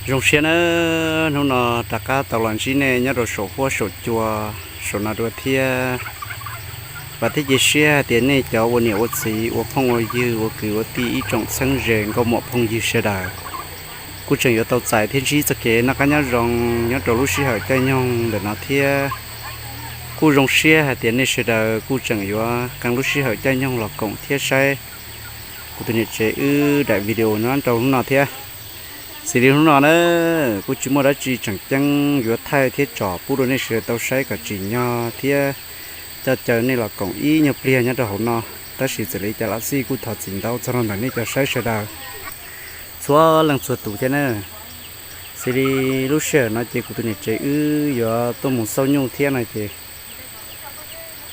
Zoo siab nawb, hnub no rov qab tau los ntsib nej nyob rau saum huab saum cua saum no dua thiab. Vam thiab cia siab hais tias nej cov ua niam ua txiv ua phooj ua ywg ua kwv ua tij ib tsoom txheeb ze nkauj muam phooj ywg sawv daws kuj tseem yuav tau txais thiab ntsib txoj kev noj qab nyob zoo nyob rau lub sij hawm caij nyoog ntawm no thiab. Kuj zoo siab hais tias nej sawv daws kuj tseem yuav qee lub sij hawm caij nyoog los koom thiab saib kuv tus niam tsev wb daim video nyob rau hnub no thiab. Xws li hnub no na, kuj tsis muaj dab tsi tseem ceeb yuav thaij thiab tsom pub rau nej sawv daws tau saib kom tsim nyog thiab coj caw nej los koom ib nyuag pliag nyob rau hauv no. Tab sis txawm li cas los xij kuj thov txim ntau txog rau ntawm nej cov saib sawv daws txhua leej txhua tus thiab na. Xws li lub sij hawm no ces kuv tus niam tsev wb yuav tuaj mus xauj nyuj thiab no ces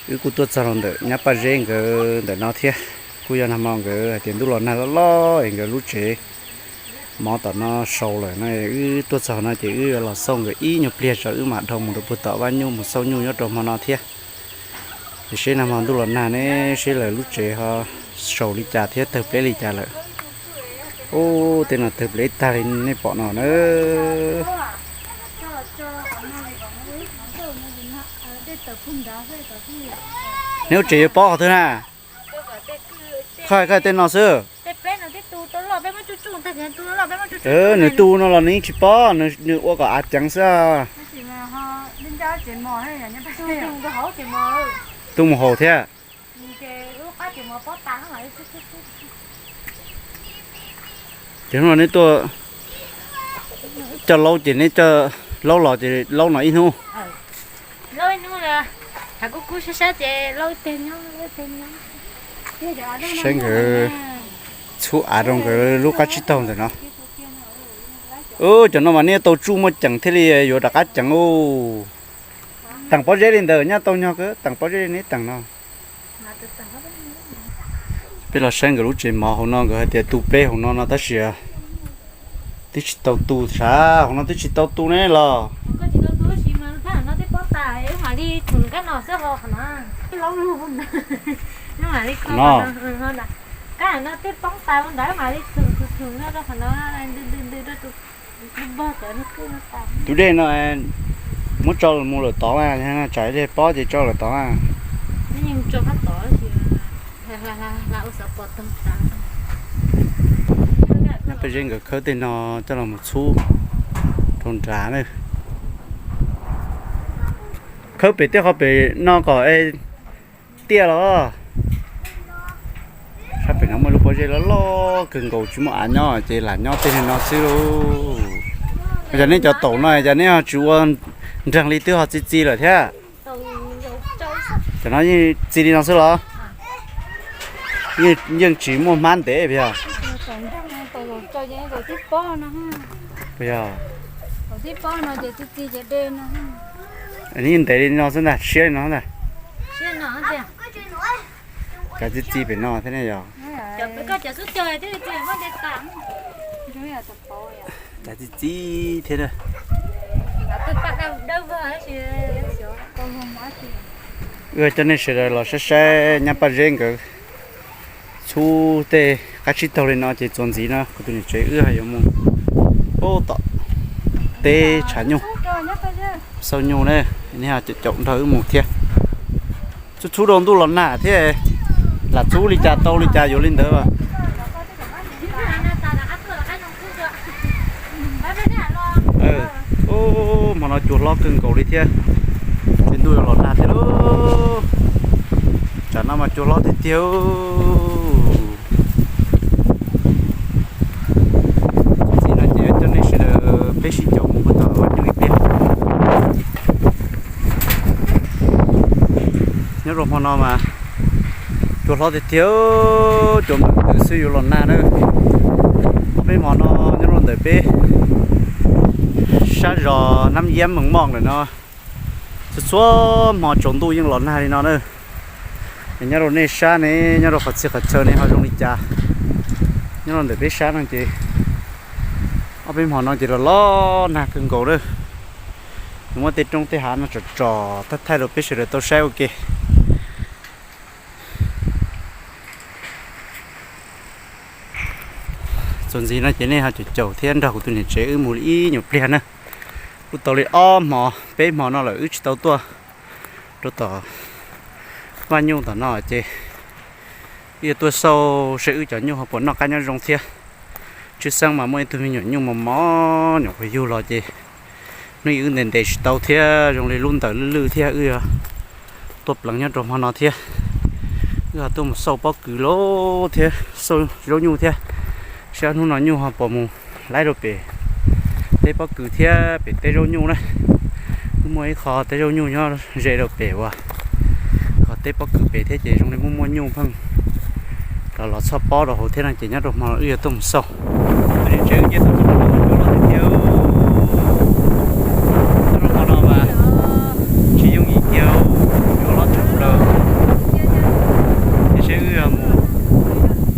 wb kuj tuaj txog rau ntawm nyab Paj Zeb nkawd ntawm no thiab. Kuj yog nag hmo nkawd hais tias ntuj los nag loj loj es nkawd lub tsev mov tom no sau lawm no, wb tuaj txog no ces wb yuav los xauj nkawd ib nyuag pliag tso wb mam dhau mus rau puag tom vaj nyuj mus xauj nyuj nyob rau hmo no thiab. Ces seb nag hmo ntuj los nag ne, seb lawv lub tsev ho sau li cas thiab tawg pleb li cas lawm. Ub, tej no tawg pleb tag li nej pom no na. Neb lub tsev yuav pob qhov twg na? Koj, koj tej no xwb. Nws tu no los nws yeej tsis pob, nws ua kom av ceev xwb. Tu mus haus thiab. Ces hnub no neb tuaj coj laub ces neb coj laub los ces laub no ib hnub. Saib nkawd txhub av rau nkawd lub qab tsib taug ntawm no. Ub, cov no mas neb tau tsuj muaj ceem thiaj li yuav rov qab ceev ub. Teem pob zeb li ntawd nyob tau nyog kawg, teem pob zeb li neb teem no. Peb los saib nkawd lub tsev mov hauv no, nkawd hais tias tu pleb hauv no no tab sis twb tsis tau tu, sav hauv no twb tsis tau tu ne los. No. Tus dej no muab tso mus lawm tod na, tsam dej pob ces tso lawm tod na. Nyob peb zeb nkawd khawb tej no coj los mus txhub rau nrad na. Khawb pem tej qhov pem no kom tiaj los. Sab pem no muaj lub pob zeb loj loj kawg nkaus tsis muaj av nyob ces lam nyob tej no xwb lauj. Yog nej cov taum no yog nej ho tsis ua nreeg li twb ho txi txi lawm thiab. Cov no yeej txi li no xwb los? Yeej tsis muaj hmab ntev puas yog? Puas yog? Yeej ntev li no xwb ntag, siab li no ntag. Kav txi txi pem no thiab ne yog? Kav txi txi thiab. Wb coj nej sawv daws los saib saib nyab Paj Zeb nkawd txhub tej qab tsib taug li no ces txuas ntxiv no kuv tus niam tsev wb yuav mus pab tom teb tshav nyuj, xauj nyuj na, nej caum nrog wb mus thiab. Txhub txhub rau ntuj los nag thiab, lam txhub li cas tau li cas yuav li ntawd. Hmo no cua hlob kawg nkaus li thiab, ces ntuj yuav los nag thiab lauj. Tsam no mas cua hlob tiag tiag. Txuas ntxiv no ces coj nej sawv daws peb sib caum mus puag tom vaj nyuj ib pliag. Nyob rau hmo no mas cua hlob tiag tiag, cua nplees xwb yuav los nag na. Ob peb hmo no nyob rau ntawm peb sab zos Nab Yab Mees Moj lawm no, txhua txhua hmo tsaus ntuj yeej los nag li no na. Nyob rau nej sab ne, nyob rau qhov txhia qhov chaw ne ho zoo li cas? Nyob rau ntawm peb sab no ces ob peb hmo no ces los los nag kawg nkaus na. Nws muab tej roob tej hav no tsom tsom thaij thaij rau peb sawv daws tau saib ua ke. Txuas ntxiv no ces nej ho caum caum thiab nrog kuv tus niam tsev wb mus li ib nyuag pliag na. Kuj tau li ob hmo peb hmo no lawm wb tsis tau tuaj rau tom vaj nyuj tom no ces wb yuav tuaj xauj seb wb cov nyuj ho puas noj qab nyob zoo thiab. Tshwj xeeb mas muaj ib tug me nyuam nyuj mos mos nyuam qhuav yug los ces hnub ib wb ntes ntes tsis tau thiab zoo li lub ntawd lwj lwj thiab wb yuav tuaj pleev nyob rau hmo no thiab. Wb ho tuaj mus xauj pob kws lawm thiab xauj zaub nyuj thiab, saib hnub no nyuj ho puas mus laib rau pem teb pob kws thiab pem teb zaub nyuj na. Wb muaj ib qho teb zaub nyuj nyob ze rau pem uas qhov teb pob kws pem thiab ces zoo li muaj muaj nyuj pheej los los txhoj pob rau hauv thiab no ces nyob rau hmo no wb yuav tuaj mus xauj. Tsev wb nce tau txog no mas cua loj tiag tiag. Nyob rau hmo no mas tsis yooj yim kiag, cua loj tshaj plaws. Ces seb wb mus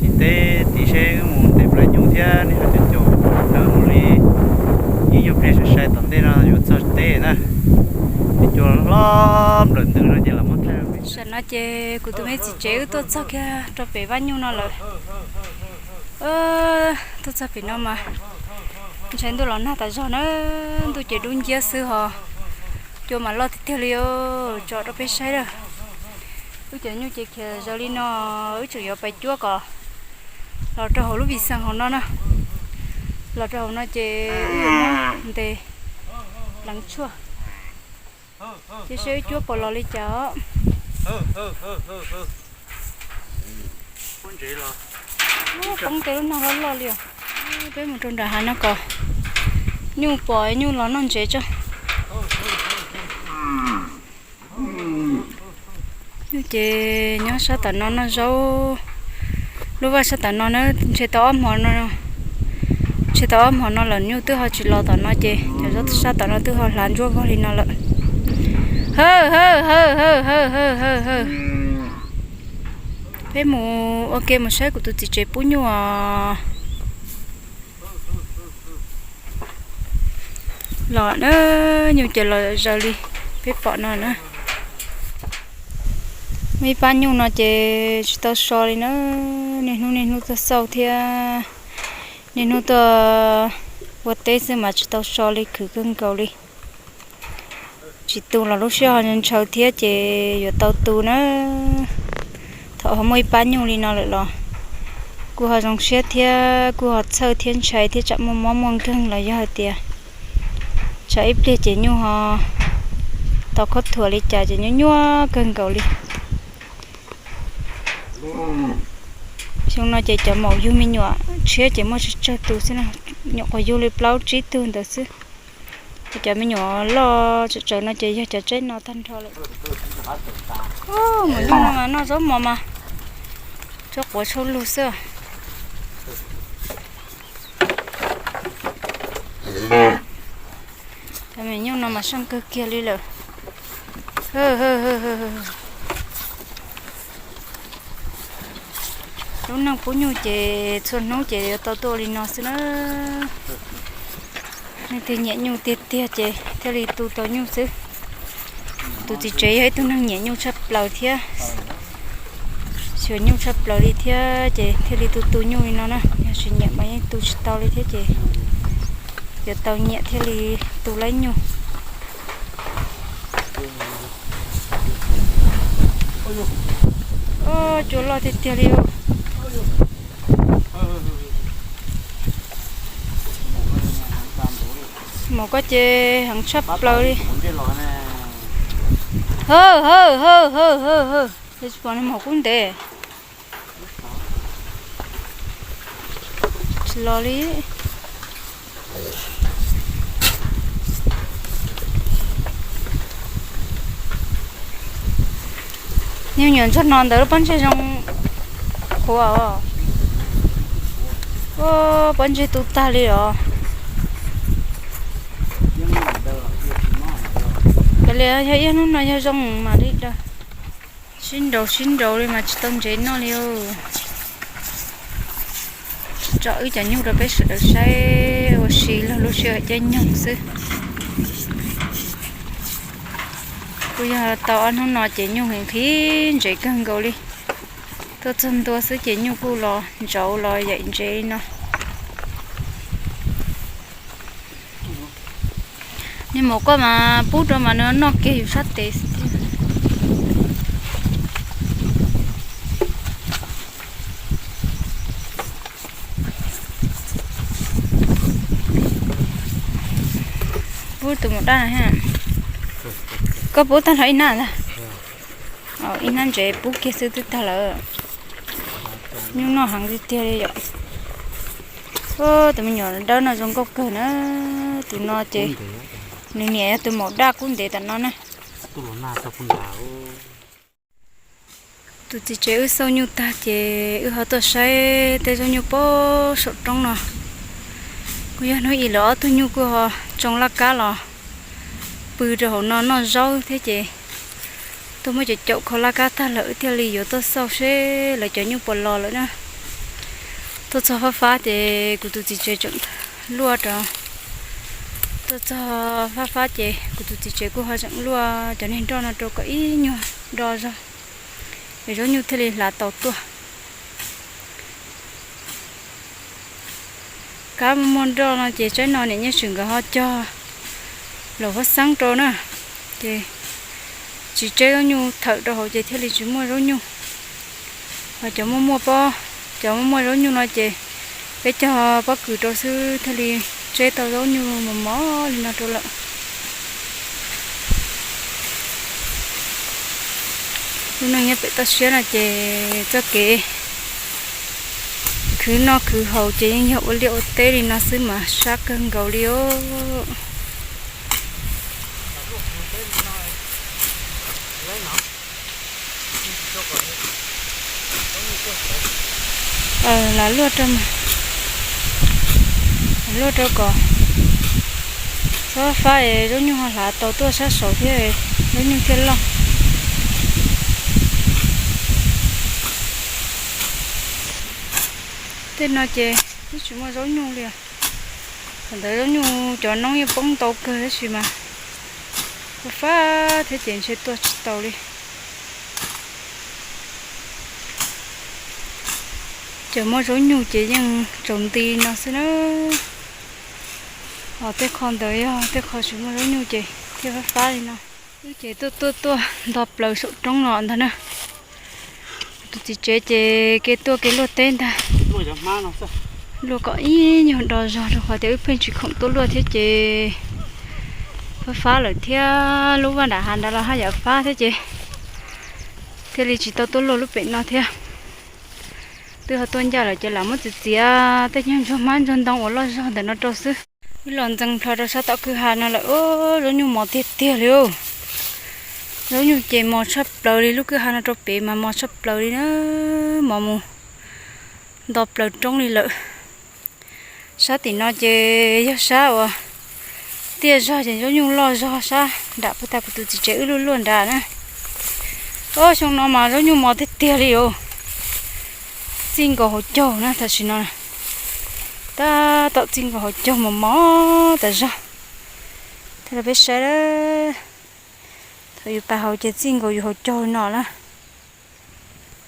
tim teb tid seb wb mus ntes plaub nyuj thiab nej ho caum caum mus li ib nyuag pliag sai sai tom ntej no yuav txog teb na. Ces cua loj nplawm ntws no ces los muab thaij. Tam no ces kuv tus me txiv tsev wb tuaj txog kiag rau pem vaj nyuj no lawm. Tuaj txog pem no mas ntshai ntuj los nag tas zog na, ntuj ces dub nciab xwb ho cua mas loj tiag tiag li. Tsom rau peb saib lawm. Wb cov nyuj ces khiav zaws li no, wb tseem yuav pais cuab kom los rau hauv lub vis xees hauv no na. Los rau hauv no ces wb yuav muab ntes pleev tshuaj, ces seb wb cuab puas los li cas os. Poob tej lub nag loj loj li os. Peb mus rau nram hav no kom nyuj pom nyuj los noj ntsev tso. Nyuj ces nyob sab tom no noj zaub. Lub vaj sab tom no na, ntshe tau ob hmo no, ntshe tau ob hmo no lawm nyuj twb ho tsis los tom no ces cov zaub sab tom no twb ho hlav ntsuab vog li no lawm. Hawj hawj hawj hawj hawj hawj hawj hawj. Peb mus ua ke mus saib kuv tus txiv tsev pub nyuj os. Los na, nyuj ces los zaws li peb pom no na. Muaj ib pab nyuj no ces tsis tau so li na, niaj hnub niaj hnub tuaj xauj thiab, niaj hnub tuaj ua teb xwb mas tsis tau so li, khwv kawg nkaus li. Tsis tu los lub sij hawm ntshaw thiab ces yuav tau tu na. Thaum ho muaj ib pab nyuj li no lawm los kuj ho zoo siab thiab kuj ho txhawj thiab ntshai thiab tsam muaj mob muaj nkeeg los yog hais tias tsam ib pliag ces nyuj ho tau khob thuam li cas ces nyuaj nyuaj kawg nkaus li. Xyoo no ces cov maum yug me nyuam tshiab ces muaj tsawg tsawg tus xwb na, nyuam qhuav yug li plaub tsib tug ntawd xwb. Cov me nyuam loj tsawv tsawv no ces yog cov tsev no tag nrho lawm. Maum nyuj no mas noj zaub mos mas tsuab quav tshaj lug xwb. Cov me nyuj no mas seej kawg kiag li lawm. Lub neej pub nyuj ces txhua hnub ces yuav tau tuaj ua li no xwb na. Leej twg nyiam nyuj tiag tiag ces thiaj li tu tau nyuj xwb. Tus txiv tsev yog ib tug neeg nyiam nyuj tshaj plaws thiab, xyuas nyuj tshaj plaws li thiab ces thiaj li tu tu nyuj li no na. Yog tsis nyiam mas yeej tu tsis tau li thiab ces yuav tau nyiam thiaj li tu laib nyuj. Cua loj tiag tiag li. Maum koj ces heev tshaj plaws li. Hawj hawj hawj hawj hawj hawj. Tsis pom maum kub ntev. Tsis los li. Nyuj nyuam ntsuag no ntawd lub pob ntseg zoo qhuav os. Pob ntseg tu tag li os. Kav liam yog ib hnub no yog zoo mam li dag. Sib nraus sib nraus li mas tsis tau ntsev noj li. Tsom wb cov nyuj rau peb sawv daws saib ua si los lub sij hawm caij nyoog xwb. Kuj yog tau ob hnub no ces nyuj nqhis ntsev kawg nkaus li. Tuaj txog ntua xwb ces nyuj kuj los ntsauv los yaim ntsev li no. Niag maum koj mas pub rau mas nws noj kiag yus sab tes xwb thiab. Pub tus maum daj no thiab. Koj pub tag nrho ib hnab ntag. Ib hnab ntsev pub kiag xwb twb tag lawm. Nyuj noj heev tiag tiag li yom. Tus me nyuam dawb no zoo nkauj kawg na. Tus no ces nws niam yog tus maum daj kub ntev tam no na. Tus txiv tsev wb xauj nyuj tag ces wb ho tuaj saib tej zaub nyuj pab saum roob no. Kuj yog hnub ib lawv ob tug nyuj kuj ho tsoo laj kab los pw rau hauv no noj zaub thiab ces tuaj muab cov caum kho laj kab tag lawm wb thiaj li yuav tuaj xauj seb lawv cov nyuj puas los lawm na. Tuaj txog fab fab ces kuv tus txiv tsev tseem luaj rau. Tuaj txog fab fab ces kuv tus txiv tsev kuj ho tseem luaj cov niag nroj no rau kom ib nyuag do zog es zaub nyuj thiaj li hlav tau tuaj. Kab muaj nroj no ces tsaib no niam Nyiaj Swm nkawd ho cog lawm huab xeeb rau na, ces tsis tseb zaub nyuj thawm rau hauv ces thiaj li tsis muaj zaub nyuj. Ho cov muaj muaj pob, cov muaj muaj zaub nyuj no ces peb cog pob kws rau xwb thiaj li tseb tau zaub nyuj mos mos li no rau lawm. Lub neej nyob pem toj siab no ces txoj kev khwv noj khwv haus ces yeej yog ua liaj ua teb li no xwb mas sab kawg nkaus li os. Lam luaj rau, lam luaj rau kom txhob fab es zaub nyuj ho hlav tau tuaj sab saud thiab, zaub nyuj thiaj loj. Tej no ces twb tsis muaj zaub nyuj li. Thaum ntawd zaub nyuj cov noob yeej poob ntau kawg tab sis mas fab fab thiab ces ntshe tuaj tsis tau li. Cov muaj zaub nyuj ces yeej tsaus nti no xwb na. Ho tej qho ntawd yog tej qho tsis muaj zaub nyuj ces thiaj fab fab li no. Wb ces tuaj tuaj tuaj nto plaws saum roob no ntag na. Tus txiv tsev ces kev tuaj kev luaj teb ntag. Luaj kom ib nyuag do zog rau qhov tias wb pheej tsis khoom tuaj luaj thiab ces fab fab lawm thiab lub vaj nram hav nrad los haj yam fab thiab ces thiaj li tsis tau tuaj luaj lub pem no thiab. Twb ho tuaj ncaj lawm ces lam muab txiav txiav tej nyuag ntsuag hmab ntsuag ntoo uas loj zog ntawm no rau xwb. Wb los ntxeev plho rau sab tom kwj ha no lawm, zaub nyuj mos tiag tiag li os. Zaub nyuj ces mos tshaj plaws li, lub kwj ha no rau pem mas mos tshaj plaws li na, mos mus nto plaws roob li lawm. Sab tim no ces yog sab uas tiaj zog ces zaub nyuj loj zog sab nram puag ta kuv tus txiv tsev wb luaj luaj nrad na. Ob xyoo no mas zaub nyuj mos tiag tiag li os. Txij nkaus hauv caug na tam sim no. Tab tom txij nkaus hauv caug mos mos tas zog. Thiab los peb saib, thaum yus pas hauv ces txij nkaus yus hauv caug no na.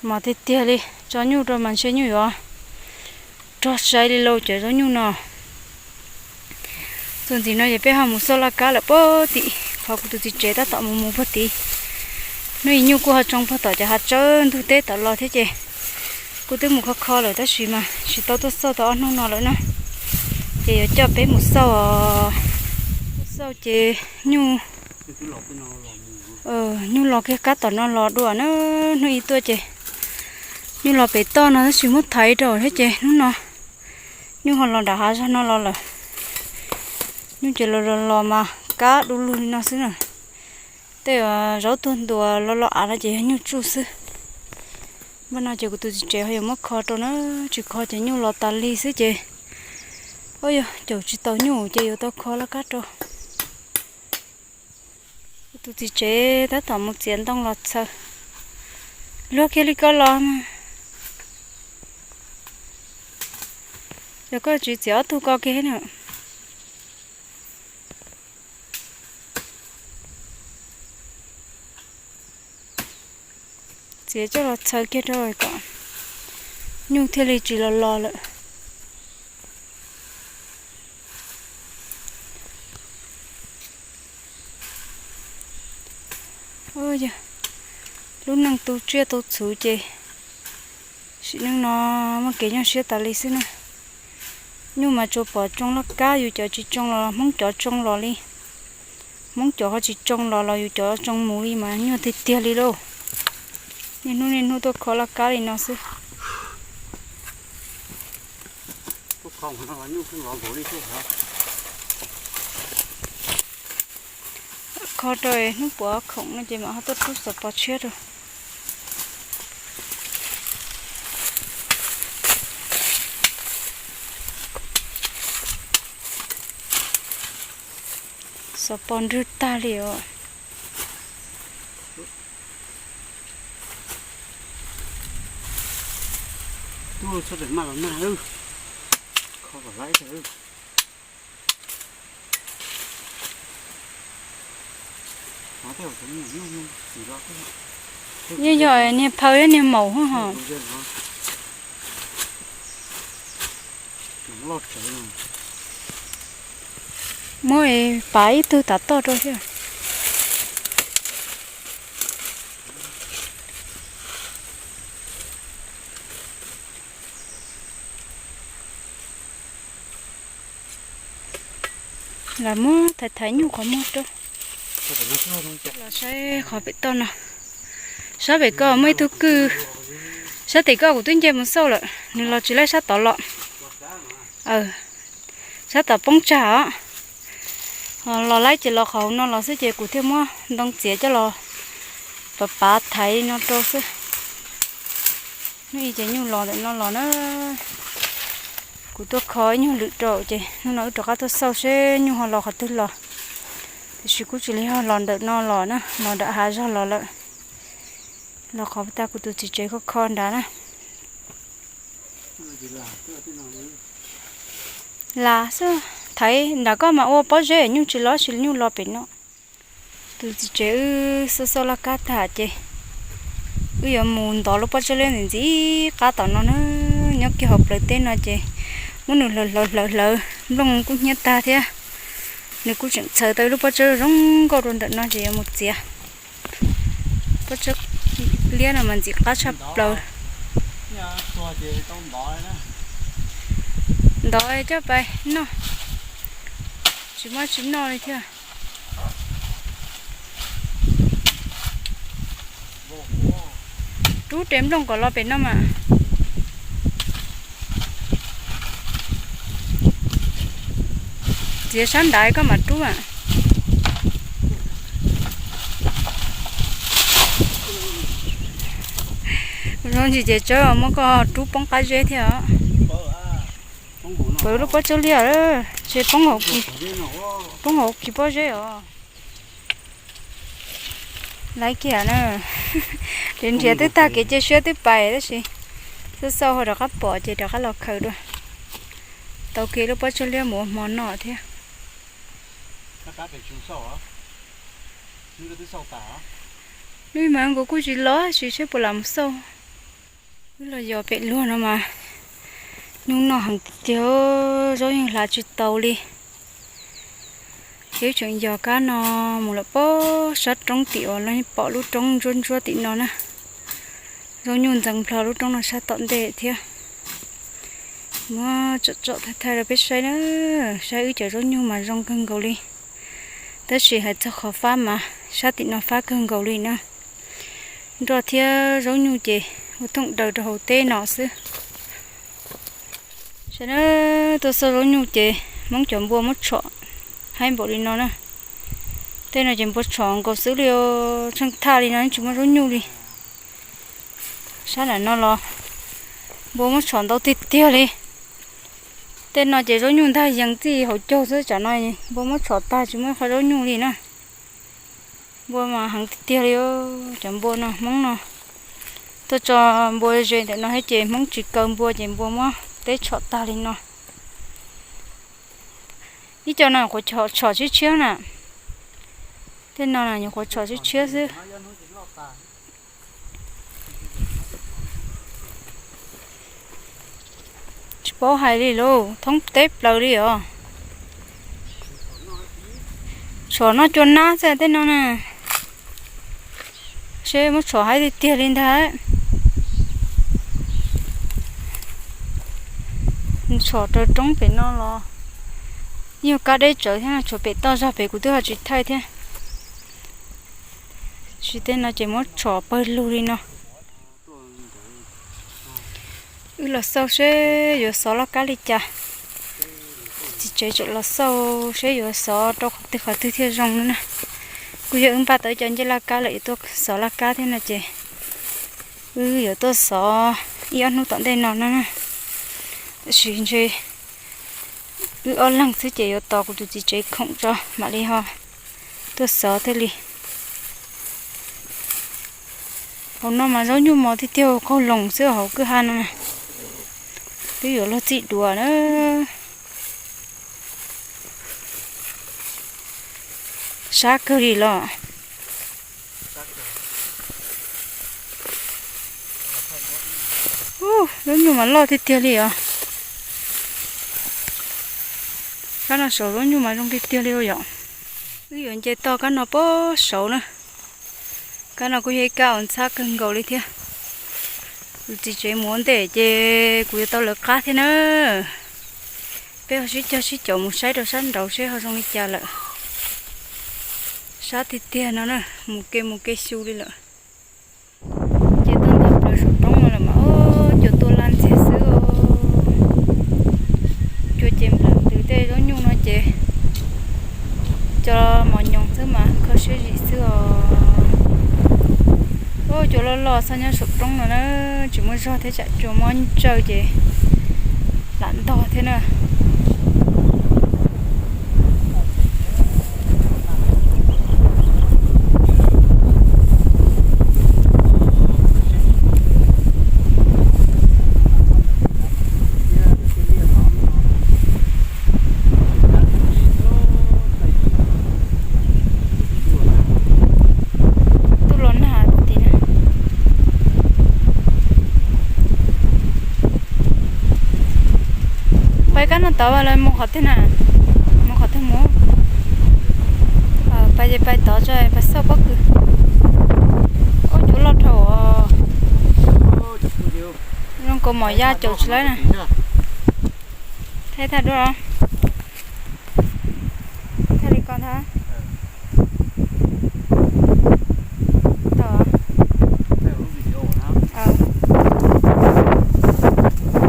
Mos tiag tiag li, tso nyuj rau mas ntshe nyuj yuav rog sai li lauj cov zaub nyuj no. Txuas ntxiv no ces peb ho mus xauj laj kab lawm puag tim qhov kuv tus txiv tsev tab tom mus mus puag tid. Hnub ib nyuj kuj ho tsoo puag tom cov hav tsawb ntug teb tom los thiab ces kuv twb mus kho kho lawm tab sis mas tsis tau tuaj xauj tau ob hnub no lawm na. Ces yuav coj peb mus xauj, mus xauj ces nyuj, nyuj los kiag kab tom no los dua na. Hnub ib tuaj ces nyuj los pem toj no tab sis muab thaiv rau thiab ces hnub no nyuj ho los nram hav zog no los lawm. Nyuj ces los los los mas kab du lug li no xwb na. Tej zaub tuag ntua los los av no ces yog nyuj tsuj xwb. Npaj no ces kuv tus txiv tsev ho yuav muab kho rau na, tsis kho ces nyuj los tas li xwb ces, ua yog caum tsis tau nyuj ces yuav tau kho laj kab rau. Kuv tus txiv tsev tab tom mus txiav ntoo los txhaws. Luag kiag li koj los mas, yog koj tsis txiav ob tug ko kiag na. Txiav coj los txhaws kiag rau kom nyuj thiaj li tsis los los lawm. Lub neej tu tsiaj tu txhuv ces sim neej no muaj kev nyuaj siab tas li xwb na. Nyuj mas tsuas pom tsoo laj kab, yus cov tsis tsoo los Hmoob cov tsoo los li. Hmoob cov ho tsis tsoo los los yus cov tsoo mus li mas nyuaj tiag tiag li lauj. Niaj hnub niaj hnub tuaj kho laj kab li no xwb. Kho rau hnub puav khoom no ces mam ho tuaj rub xov pos tshiab rau. Xov pos nrwg tag li os. Yeej yog niag phaw thiab niag maum hos. Muab pav ib tug tav toj rau thiab. Lam muab thaiv thaiv nyuj qhov muag rau. Los saib qhov pem toj no. Sab pem ko muaj ib tug kwj. Sab tim ko kuv twb nce mus xauj lawm, nws los tsis laib sab tod los. Sab tom poob tsag os. Los laib ces los qhov hauv no los xwb ces kuv thiaj muab ntoo txiav coj los pav pav thaiv no rau xwb. Hnub i ces nyuj los ntawm no los na. Kuv tuaj kho ib nyuag lwm rau ces hnub no wb rov qab tuaj xauj seb nyuj ho los qhov twg los. Tiam sis kuj tsis li ho los ntawm no los na, los nram hav zog los lawm. Los qhov tag kuv tus txiv tsev kho kho nrad na. Las xwb, thaiv nram koj mas ua pob zeb nyuj tsis los, sis nyuj los pem no. Tus txiv tsev wb xauj xauj laj kab tag ces wb yuav mus ntov lub pob tsag liab ntxim ntxim qab tom no na. Nyob kiag hauv plawv teb no ces muab nws hlawv hlawv hlawv hlawv, nplooj kuj hnyiab tag thiab. Nws kuj tseem txhawv tau ib lub pob tsag zoo nkauj rau ntawm no ces yuav mus txiav. Pob tsag liab no mas ntxim qab tshaj plaws. Ntov coj pais noj, tsis muaj tsis noj li thiab. Rub res nplooj kom los pem no mas. Txiav sab nrad koj mam rub a. Zoo ntsis ces tsawb muab koj rub poob qab zeb thiab os. Pawv lub pob tsag liab, tsis poob hauv kis, poob hauv kis pob zeb os. Laiv kiag na. Nrhiav nrhiav twb tag kev cia siab twb pais tab sis xauj xauj ho rov qab pom ces rov qab los khaws dua. Tau kiag lub pob tsag liab mus ua hmo noj thiab. Lub mas nkaus kuj tsis los sis seb puas lam mus xauj. Wb los yos pem luag no mas nyuj noj heev tiag tiag, zaub yeej hlav tsis tau li. Ces wb tseem yos kab no mus lawm pob sab roob tim uas los pom lub roob ntsuab ntsuab tim no na. Zaub nyuj ntxeev plho lub roob no sab tom ntej thiab. Muab tsom tsom thaij thaij rau peb saib na, saib wb cov zaub nyuj mas zoo kawg nkaus li. Tab sis hais txog qhov fab mas sab tim no fab kawg nkaus li na. Nroj thiab zaub nyuj ces ua thooj daws rau hauv teb no xwb. Saib na, tuaj xauj zaub nyuj ces Hmoob cov npua muab tshom haib npaum li no na. Tej no ces npua tshom nkaus xwb li, tsheej thaj li no tsis muaj zaub nyuj li. Sab nram no los npua muab tshom ntau tiag tiag li. Tej no ces zaub nyuj ntag yees txij hauv caug xwb, tsam no npua muab tshom tag tsis muaj qhov zaub nyuj li na. Npua mas heev tiag tiag li, cov npua no Hmoob no. Tuaj tso npua ze ntawm no thiab ces Hmoob tsis kaw npua ces npua muab teb tshom tag li no. Ib co no nyuam qhuav tshom tshiab tshiab na. Tej no nyuam qhuav tshom tshiab tshiab xwb. Tsis paub hais li lauj, thoob teb plaws li os. Tshom noj cua nab xwb tej no na. Seb muab tshom haib tiag tiag li ntag. Tshom raws roob pem no los yog kab deb tsawv thiab, tshom pem toj zog pem kuv twb ho tsis thaij thiab. Tsis tej no ces muab tshom pawg lug li no. Wb los xauj seb yuav xov laj kab li cas. Txiv tsev tseem los xauj seb yuav xov rau qhov twg qhov twg thiaj zoo na. Kuj yog wb npaj tau ib co ncej laj kab lawm, yuav tuaj xov laj kab thiab no ces wb yuav tuaj xov ib ob hnub tom ntej no na. Tab sis ntshe wb ob leeg xwb ces yuav tos kuv tus txiv tsev khoom tso mam li ho tuaj xov thiaj li. Hauv no mas zaub nyuj mos tiag tiag, qaug loos xwb hauv kwj ha no. Twb yuav luag txij dua na. Sab kawg li los. Zaub nyuj mas loj tiag tiag li os. Kab no saud zaub nyuj mas zoo tiag tiag li yom. Wb yuav nce toj kab no pem saud na. Kab no kuj yog ib kab uas ntxhab kawg nkaus li thiab. Kuv txiv tsev mus ua ntej ces kuv yuav tau lawv qab thiab na. Peb ho sib cog sib caum mus saib rau sab nraud seb ho zoo li cas lawm. Sab tiag tiag no na, mus ke mus ke xyu li lawm. Ces tuaj nto plaws saum roob no lawm mas, cua tuaj laj ntxiag xwb. Cua ces nplawm ntws tej zaub nyuj no ces cov mos nyoos xwb mas kho siab zim xwb os. Cua loj loj txhob nyob saum roob no na, tsis muaj zog thiab tsam cua muab ntsawj ces lam ntog thiab na. Tuaj los nag tim na. Pais kab no tod los mus qhov twg na? Mus qhov twg mus? Pais ces pais tod tso, pais xauj pob kws. Ub, cua loj dhau os. Zoo nkaus mom ya caum tsis lawm na. Thaij thaij dua. Thaij li ko ntag.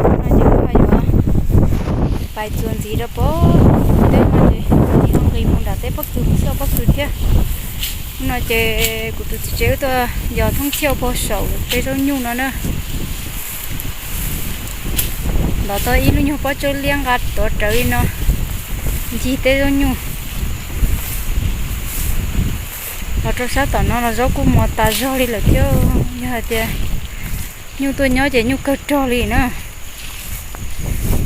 No ces wb yuav pais txuas ntxiv rau pob teb no ces nqis mus nram tej pob kws mus xauj pob kws thiab. No ces kuv tus txiv tsev wb tuaj yos thoob thiaj puag saum tej zaub nyuj no na. Ntov tau ib lub nyuag pob tsawb liab nqa tuav rawv li no ncig tej zaub nyuj. Los rau sab tom no los zaub kuj mos tas zog li lawm thiab. Yog hais tias nyuj tuaj nyob ces nyuj kawg rog li na.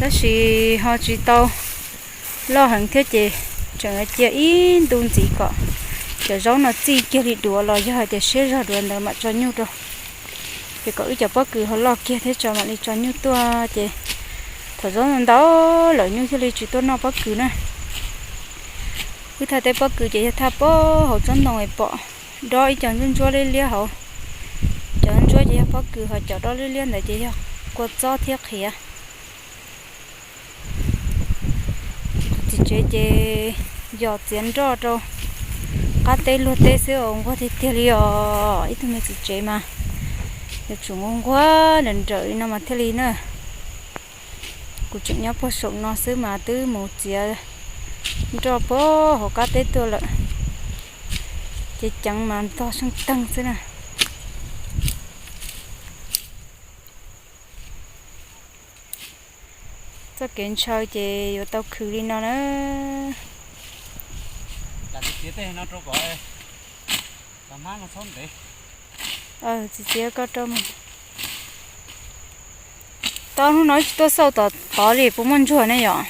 Tab sis ho tsis tau loj heev thiab ces tseem cia ib ntu ntxiv kom cov zaub no txij kiag li duav los yog hais tias siab zog duav ntawd mam tso nyuj rau. Ces kom wb cov pob kws ho loj kiag thiab tso mam li tso nyuj tuaj ces thaum zaub ntau lawm nyuj thiaj li tsis tuaj noj pob kws na. Wb thaj tej pob kws ces yog thaj pob hauv tsob ntoo es pom dob ib co ntsuab ntsuab liab liab hauv. Cov ntsuab ces yog pob kws, ho cov dob liab liab ntawd ces yog kua txob thiab qhiav. Txiv tsev ces yos txiav nroj rau qab teb luag teb xwb, nquag tiag tiag li os. Ib tug me txiv tsev mas yuav tsum nquag nquag nrawm nrawm li no mas thiaj li na. Kuv tseem nyob puag saum no xwb mas twb mus txiav nroj puag hauv qab teb tuaj lawm. Ces ceev mas ntog seej teeg xwb na. Txoj kev ntshaw ces yuav tau khwv li no na. Txiv txiav ko rau. Tau hnub no tsis tuaj xauj tom tod li puas muaj ntsuag ne yom?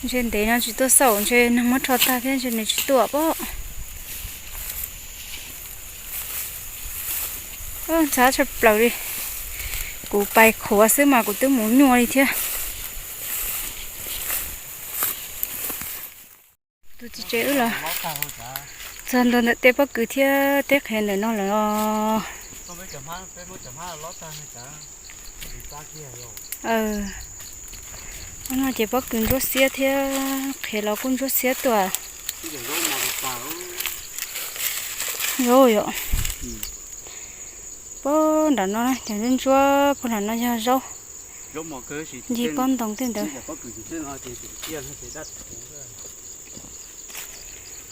Ntshe ntev no tsis tuaj xauj ntshe neeg muab rho tag thiab ntshe nws tsis tuaj pob. Ntxhab tshaj plaws li. Kuv pais qhuav xwb mas kuv twb mus nyuaj li thiab. Tus txiv tsev wb los, Txog ntua ntawm tej pob kws thiab teb qhiav ntawm no lawm os. No ces pob kws ntsuab xiab thiab qhiav los kuj ntsuab xiab tuaj. Zaub yom. Pob nram no cov ntsuab ntsuab, pob nram no yog zaub, ncig pob ntoo tej ntawd.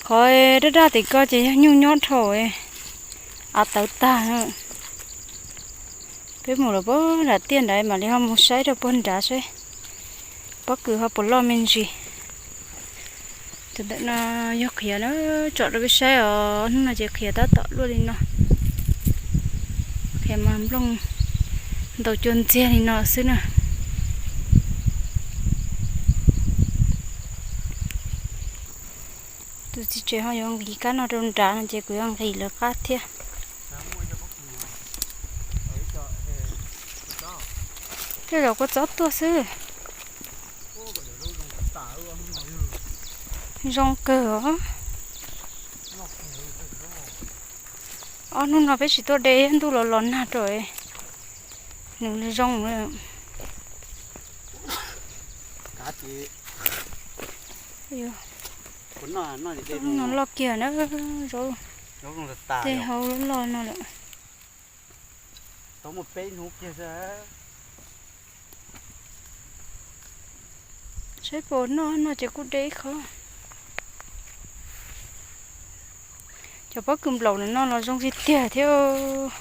Qhov daj daj tim ko ces yog nyuj nyob dhau, av tawv tag. Peb mus lawm pob nram tiaj nrad mam li ho mus saib rau puag nrad saib pob kws ho puas loj me ntsis. Tus ntawm no yog qhiav na, tsom rau peb saib os. Hnub no ces qhiav tab tom luaj li no. Qhiav mas nplooj ntaus cua ntxiag li no xwb na. Tus txiv tsev ho yuav nqis kab no rau nrad no ces kuv yuav nqis lawv qab thiab. Tej zaum kua txob tuaj xwb. Zoo kawg os. Ob hnub no peb tsis tuaj de, ntuj los los nag rau, nws zoo. Hnub no loj kiag na, tej hauv loj no lawm. Saib puas noj, noj ces kuj de ib qho. Cov pob kws nplaum no los zoo tiag tiag thiab.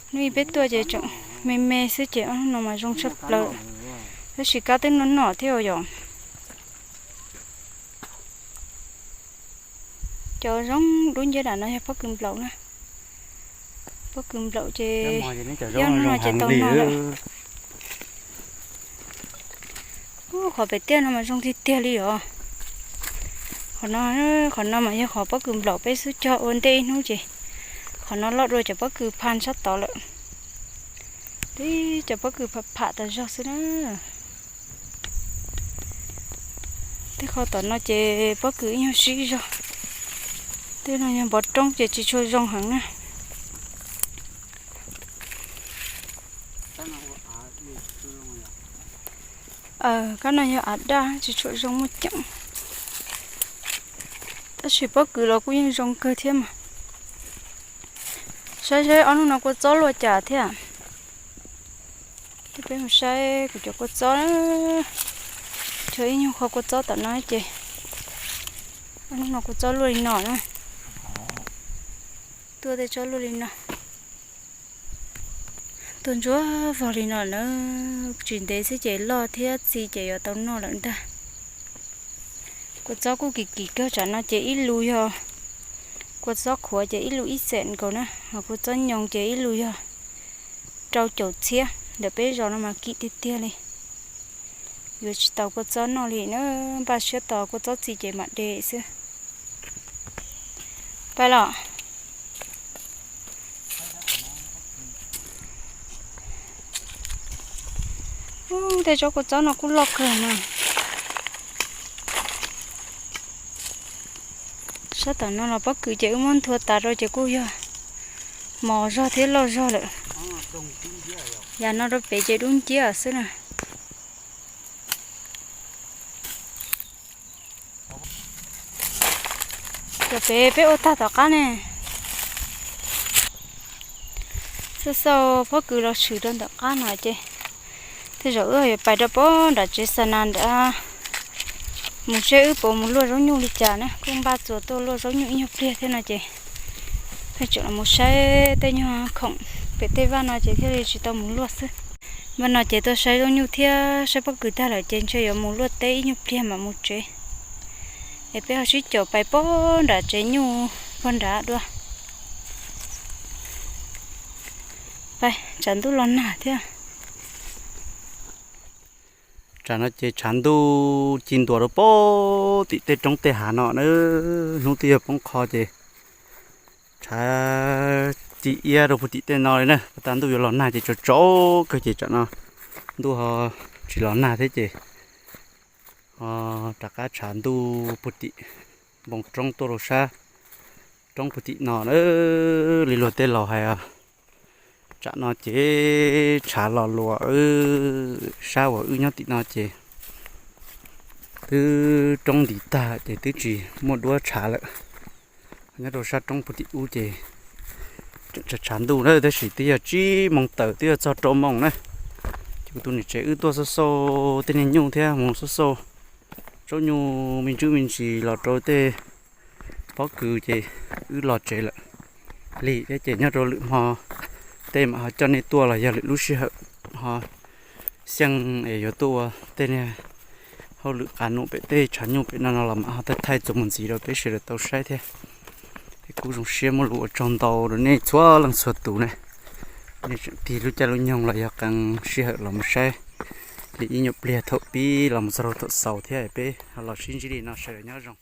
Hnub ib peb tuaj ces tseem me me xwb ces ob hnub no mas zoo tshaj plaws. Tab sis kab twb noj noj thiab yom. Cov zoo dub nciab nram no yog pob kws nplaum na. Pob kws nplaum ces ib ob hnub no ces tau noj lawm. Ub, qhov pem tiaj no mas zoo tiag tiag li os. Qhov no, qhov no mas yog qhov pob kws nplaum peb xub cog ua ntej ib hnub ces qhov no loj dua cov pob kws phaj sab tod lawm. Tib cov pob kws pham pham tas zog xwb na. Tej qhov tom no ces pob kws ib nyuag sib zog. Tej no yog npov roob ces tsis tshua zoo heev na. Kab no yog av daj tsis tshua zoo muaj ceem. Tab sis pob kws los kuj yeej zoo kawg thiab mas. Saib saib ob hnub no kua txob luaj cas thiab. Peb mus saib kuv cov kua txob. Cog ib nyuag qho kua txob tom no ces ob hnub no kua txob luaj li no na. Tuaj tej tsob luaj li no. Tuaj ntsuab vog li no na. Tsis ntev xwb ces loj thiab txi ces yuav tau noj lawm ntag. Kua txob kuj kim kim kawg, tsam no ces ib lus yog kua txob qhuav ces ib lus ib xees nkaus na, ho kua txob nyoos ces ib lus yog rau caum txhiab. Ntawm peb zos no mas kim tiag tiag li. Yuav tsis tau kua txob noj li na, npaj siab tos kua txob txi ces mam de xwb. Pais los. Ub, tej tsob kua txob no kuj loj kawg mas. Sab tom no los pob kws ces wb muab nthua tas rau ces kuj yog mos zog thiab loj zog lawm. Yam no rau pem ces dub nciab xwb na. Cov pem peb ua tag tom qab ne. Xauj xauj pob kws los tshwm rau ntawm qab no ces tej zaum wb yuav pais rau pob nram tsev xa nas nrad mus seb wb puas mus luaj zaub nyuj li cas na. Kuj npaj txuas tuaj luaj zaub nyuj ib nyuag pliag thiab no ces pheej tseem los mus saib tej nyuag khoom pem tej vaj no ces thiaj li tsis tau mus luaj xwb. Vaj no ces tuaj saib zaub nyuj thiab saib pob kws tag lawm ces ntshe yuav mus luaj teb ib nyuag pliag mam mus tsev. Es peb ho sib caum pais pob nram tsev nyuj puag nrad dua. Pais, tshav ntuj los nag thiab. Tsam no ces tshav ntuj ci ntuas rau pob tim tej roob tej hav no na. Hnub twb yog poob qho ces tshav ci iab rau puag tim tej no li na. Puag ta ntuj yuav los nag ces tsaus tsaus kawg ces tsam no ntuj ho tsis los nag thiab ces ho rov qab tshav ntuj puag tim npoo roob tuaj rau sab roob puag tim no na. Li luag tej laus hais, tsam no ces tshav los luas, sab uas wb nyob tim no ces twb roob ntim tag ces twb tsis muaj duab tshav lawm. Nyob rau sab roob puag tim ub ces tshav tshav ntuj na, tab sis twb yog tsib moos tawm twb yog txog rau moos na. Ces kuv tus niam tsev wb tuaj xauj xauj tej niag nyuj thiab mus xauj xauj tsob nyuj me ntsis me ntsis los rau tej pob kws ces wb los tsev lawm. Lig thiab ces nyob rau lwm hmo tej mam ho coj nej tuaj los yog lwm lub sij hawm ho xyeej es yuav tuaj ua tej niag hauj lwm qab num pem tej tshav nyuj pem no no los mam ho thaij thaij txuas mus ntxiv rau peb sawv daws tau saib thiab. Es kuv zoo siab muaj lus ua tsaug ntau rau nej txhua leej txhua tus ne. Nej tseem tig lub caij lub nyoog los yog qee sij hawm los mus saib li ib nyuag pliag thaum pib los mus txog rau thaum xaus thiab. Peb ho los sib ntsib li no, sawv daws nyob zoo.